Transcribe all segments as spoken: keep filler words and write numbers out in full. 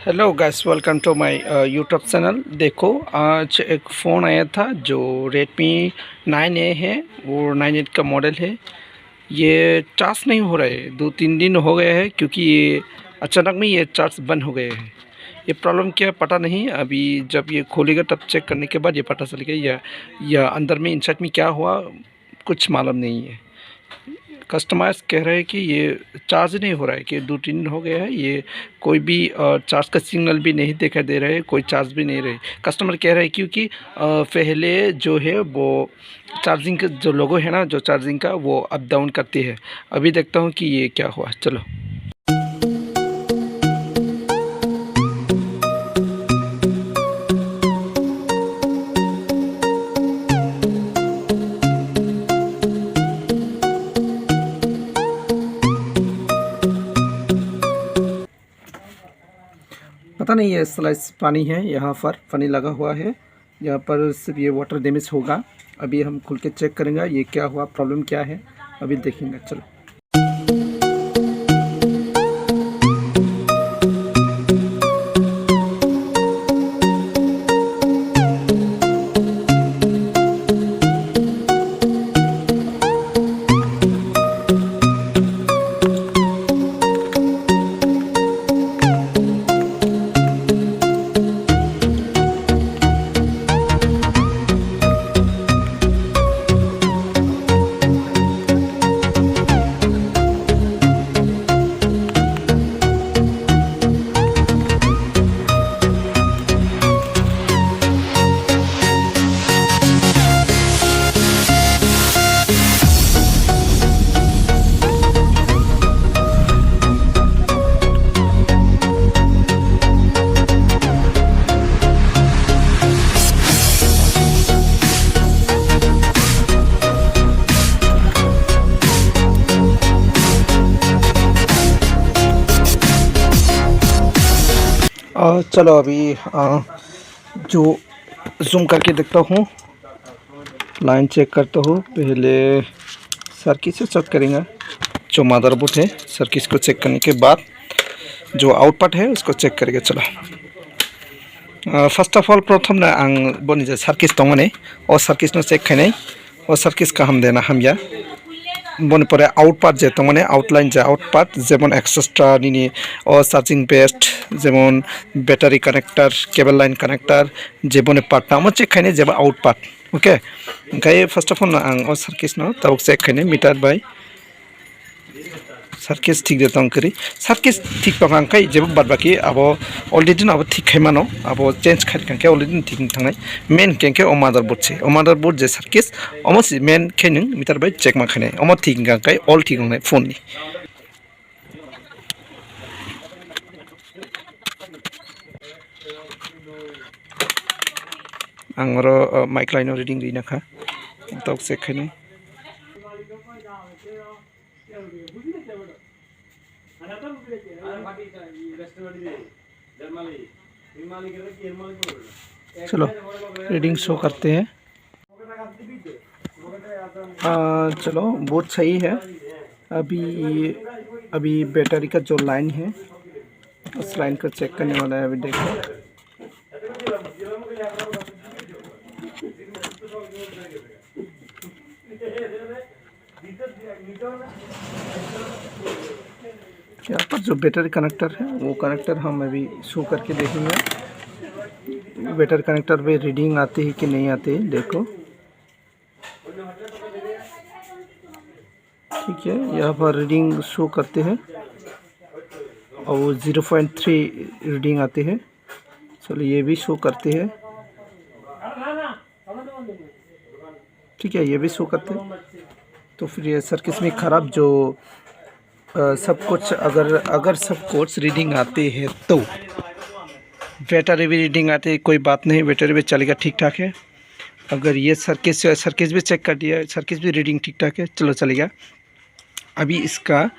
Hello guys, welcome to my uh, YouTube channel। देखो, आज एक फ़ोन आया था जो Redmi नाइन ए है और नाइन एट का मॉडल है। ये चार्ज नहीं हो रहा है, दो तीन दिन हो गया है, क्योंकि ये अचानक में ये चार्ज बंद हो गया है। ये प्रॉब्लम क्या पता नहीं, अभी जब ये खोलेगा तब चेक करने के बाद ये पता चलेगा या, या अंदर में, इनसाइड में क्या हुआ, कुछ मालूम नहीं है। कस्टमर्स कह रहे हैं कि ये चार्ज नहीं हो रहा है, कि दो तीन दिन हो गया है, ये कोई भी अ, चार्ज का सिग्नल भी नहीं दिखाई दे रहा है, कोई चार्ज भी नहीं रहे। कस्टमर कह रहे हैं क्योंकि अ, पहले जो है वो चार्जिंग का जो लोगो है ना, जो चार्जिंग का, वो अप डाउन करती है। अभी देखता हूँ कि ये क्या हुआ। चलो। पता नहीं ये स्लाइस पानी है, यहाँ पर पानी लगा हुआ है, यहाँ पर सिर्फ ये वाटर डैमेज होगा। अभी हम खुल के चेक करेंगे ये क्या हुआ, प्रॉब्लम क्या है, अभी देखेंगे। चलो। अ, चलो अभी, अ, जो जूम करके देखता हूँ, लाइन चेक करता हूँ। पहले सर्किट से चेक करेंगे, जो मदरबोर्ड है, सर्किट को चेक करने के बाद जो आउटपुट है उसको चेक करेंगे। चलो, अ, first of all, प्रथम न आं बनि जे सर्किट दंमोन, ओ सर्किट न चेक खाइनाय। O circuit kaham de na hamya. Boni pore out part je tongmani outline je out part, jemon extra nini o charging paste, jemon battery connector, cable line connector, je boni part tamo check khaini jeba out part. Okay, hingkai first of all no ang o circuit no tabuk check khaini meter by circuit thik de tong kri. Circuit thik tong ang kai jebo bad baki abo already no abo thik khai mano, abo change khai kang khe already no thik thangnai. Main keng khe o motherboard se, o motherboard je circuit omo si main khe nung meter by check ma khainai, omo thik kang kai all thik wngnai phone ni. Ang oro, uh, mic line o reading rina kha. Tok check khainai. चलो, reading show करते हैं। आ, चलो, बहुत सही है। अभी, अभी बैटरी का जो लाइन है, उस लाइन को चेक करने वाला है। अभी देखो, यहाँ पर जो बैटरी कनेक्टर है, वो कनेक्टर हम अभी शो करके देखेंगे। बैटरी कनेक्टर पे रीडिंग आती है कि नहीं आती है, देखो। ठीक है, यहाँ पर रीडिंग शो करते हैं और ज़ीरो पॉइंट थ्री रीडिंग आते हैं। चलो, ये भी शो करते हैं। ठीक है, ये भी शो करते हैं। तो फिर ये सर्किट में ख़राब जो, अ, सब कुछ अगर, अगर सब कुछ रीडिंग आते हैं तो बैटरी भी रीडिंग आते हैं, कोई बात नहीं, बैटरी भी चलेगा, ठीक ठाक है। अगर ये सर्किट से, सर्किट भी चेक कर दिया, सर्किट भी रीडिंग ठीक ठाक है, चलो चलेगा। अभी इसका,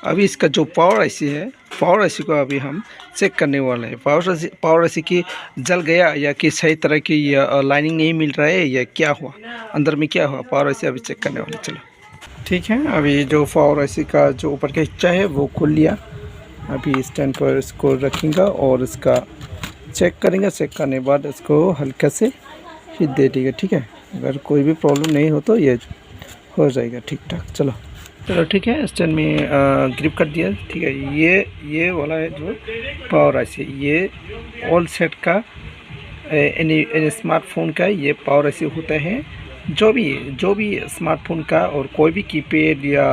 अभी इसका जो पावर आईसी है, पावर आईसी को अभी हम चेक करने वाले हैं। पावर आईसी, पावर आईसी की जल गया या कि सही तरह की या, अ, लाइनिंग नहीं मिल रहा है या क्या हुआ, अंदर में क्या हुआ, पावर आईसी अभी चेक करने वाले। चलो, ठीक है, अभी जो पावर आईसी का जो ऊपर का हिस्सा है वो खोल लिया। अभी स्टैंड पर इसको रखेंगे और इसका चेक करेंगे। चेक करने बाद इसको हल्का से हीट दे देंगे, ठीक है। अगर कोई भी प्रॉब्लम नहीं हो तो ये हो जाएगा ठीक ठाक। चलो, चलो, ठीक है, स्टैंड में ग्रिप कर दिया, ठीक है। ये ये वाला है जो पावर आईसी, ये ओल्ड सेट का एनी एनी स्मार्टफोन का ये पावर आईसी होता है। जो भी जो भी स्मार्टफोन का और कोई भी कीपैड या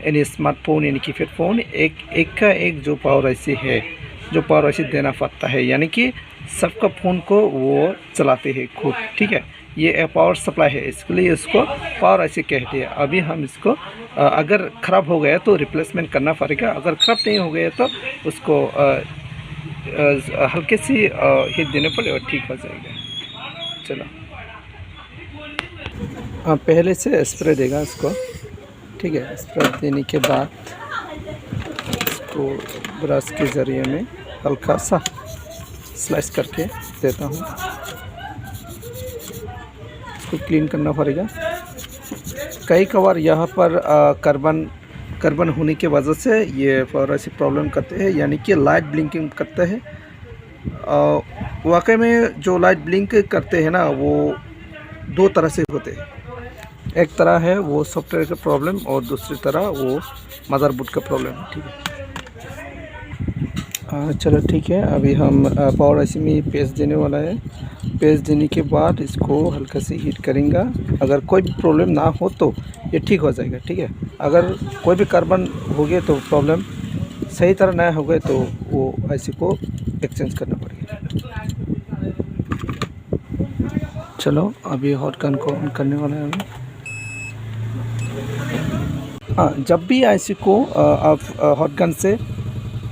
एनी स्मार्टफोन यानी कीपैड फ़ोन, एक एक का एक जो पावर आईसी है, जो पावर आईसी देना पड़ता है, यानी कि सबका फ़ोन को वो चलाते हैं खुद, ठीक है। ये एक पावर सप्लाई है, इसके लिए इसको पावर आईसी कहते हैं। अभी हम इसको अ, अगर ख़राब हो गया तो रिप्लेसमेंट करना पड़ेगा, अगर ख़राब नहीं हो गया तो उसको अ, अ, हल्के सी हीट देने पर ठीक हो जाएगा। चलो, हाँ, पहले से स्प्रे देगा इसको, ठीक है। स्प्रे देने के बाद इसको ब्रश के ज़रिए में हल्का सा स्लाइस करके देता हूँ। इसको क्लीन करना पड़ेगा। कई कबार यहाँ पर कार्बन कार्बन होने की वजह से ये पावर आईसी प्रॉब्लम करते हैं, यानी कि लाइट ब्लिंकिंग करते हैं। वाकई में जो लाइट ब्लिंक करते हैं ना, वो दो तरह से होते हैं। एक तरह है वो सॉफ्टवेयर का प्रॉब्लम और दूसरी तरह वो मदरबोर्ड का प्रॉब्लम है, ठीक है। हाँ, चलो, ठीक है, अभी हम पावर आईसी में पेस्ट देने वाला है। पेस्ट देने के बाद इसको हल्का से हीट करेंगे। अगर कोई भी प्रॉब्लम ना हो तो ये ठीक हो जाएगा, ठीक है। अगर कोई भी कार्बन हो गया तो प्रॉब्लम सही तरह नहीं हो गया तो वो आईसी को एक्सचेंज करना पड़ेगा। चलो, अभी हॉट गन को ऑन करने वाला है अभी। हाँ, जब भी आईसी को आप हॉट गन से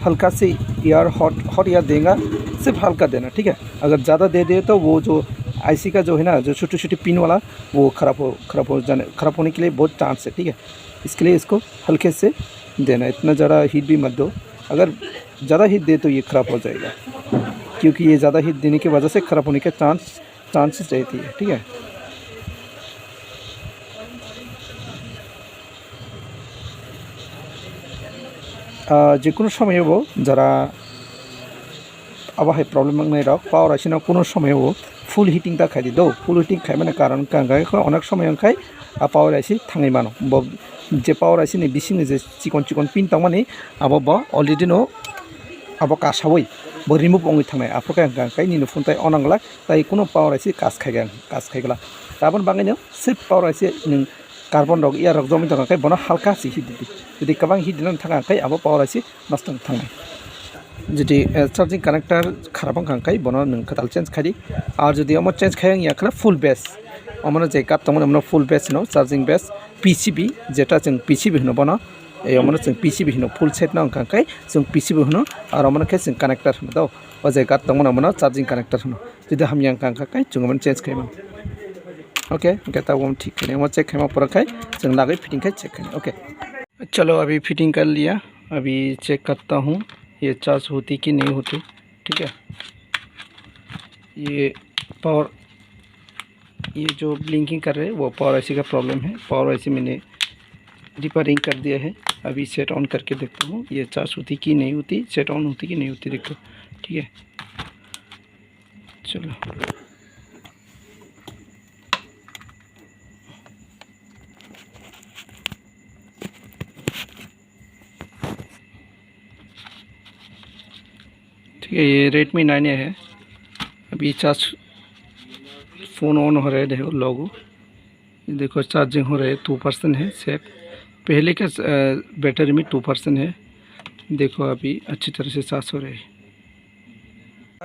हल्का से एयर, हॉट हॉट एयर देगा, सिर्फ हल्का देना, ठीक है। अगर ज़्यादा दे दे तो वो जो आईसी का जो है ना, जो छोटे छोटे पिन वाला, वो ख़राब हो ख़राब हो जाने ख़राब होने के लिए बहुत चांस है, ठीक है। इसके लिए इसको हल्के से देना, इतना ज़्यादा हीट भी मत दो। अगर ज़्यादा हीट दे तो ये ख़राब हो जाएगा, क्योंकि ये ज़्यादा हीट देने की वजह से ख़राब होने का चांस चांसेस रहती है, ठीक है। যে কোনো সময় হবো যারা আবহাওয়ায় প্রবলেম নাই রক পাওয়ার আসে না কোনো সময় হবো ফুল হিটিং তা খাই দিত। ফুল হিটিং খাই মানে কারণ কাঙ্গাই অনেক সময় খাই আর পাওয়ার আসি থাঙাই মানো। যে পাওয়ার আসি নি বিসিং যে চিকন চিকন পিন তার মানে আবো বা অলরেডি নো আবো কাসাবই বা রিমুভ অঙ্গি থাঙাই আফ্রিকা কাঙ্গাই নিনো ফোন তাই অনাংলা তাই কোনো পাওয়ার আসি কাজ খাই কাজ খাইগলা। তারপর বাঙাইনো সিফ পাওয়ার আসি নো কার্বন রক ইয়ার রক জমি থাকা খাই বনো হালকা আসি হিট দিতে। যদি কাবাং হিট দিলাম থাকা খাই আবো পাওয়ার আসি নষ্ট থাঙাই। Jodi charging connector kharap wngkha hwnkhe bono nwng kwtal change khai di. Ar jodi omo change khai wngya khwna full base, omono je gat tongmani omono full base hino, charging base, P C B, jeta chwng P C B hino bono, ei omono chwng P C B hino, full set no wngkha hwnkhe chwng P C B hino, ar omono khe chwng connector hino do, o je gat tongmani omono charging connector hino. Jodi hamya wngkha hwnkhe chwng omono change khai mano. Okay, hwnkhe tabuk omo thik khainai, omo check khaima pore khai chwng lagwi fitting khai check khainai. Okay. चलो, अभी फिटिंग कर लिया, अभी चेक करता हूँ ये चार्ज होती कि नहीं होती। ठीक है, ये पावर, ये जो ब्लिंकिंग कर रहे हैं वो पावर आईसी का प्रॉब्लम है। पावर आईसी मैंने रिपेयरिंग कर दिया है। अभी सेट ऑन करके देखता हूँ ये चार्ज होती कि नहीं होती, सेट ऑन होती कि नहीं होती, देखो। ठीक है, चलो। ठीक है, ये रेडमी नाइन ए है। अभी चार्ज, फ़ोन ऑन हो रहा है, देखो लोगो, देखो चार्जिंग हो रहा है, टू परसेंट है सेट। पहले का बैटरी में टू परसेंट है, देखो अभी अच्छी तरह से चार्ज हो रहा है।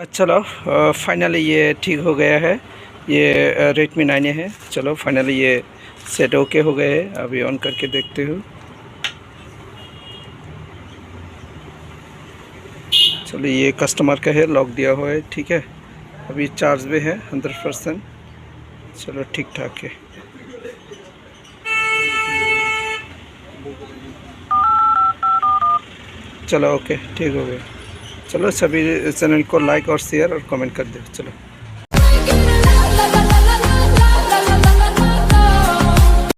चलो, फाइनली ये ठीक हो गया है। ये रेडमी नाइन ए है। चलो, फाइनली ये सेट ओके हो गया है। अभी ऑन करके देखते हो। चलो, ये कस्टमर का है, लॉक दिया हुआ है। ठीक है, अभी चार्ज भी है हंड्रेड परसेंट। चलो, ठीक ठाक है। चलो, ओके, ठीक हो गया। चलो, सभी चैनल को लाइक और शेयर और कमेंट कर दो। चलो।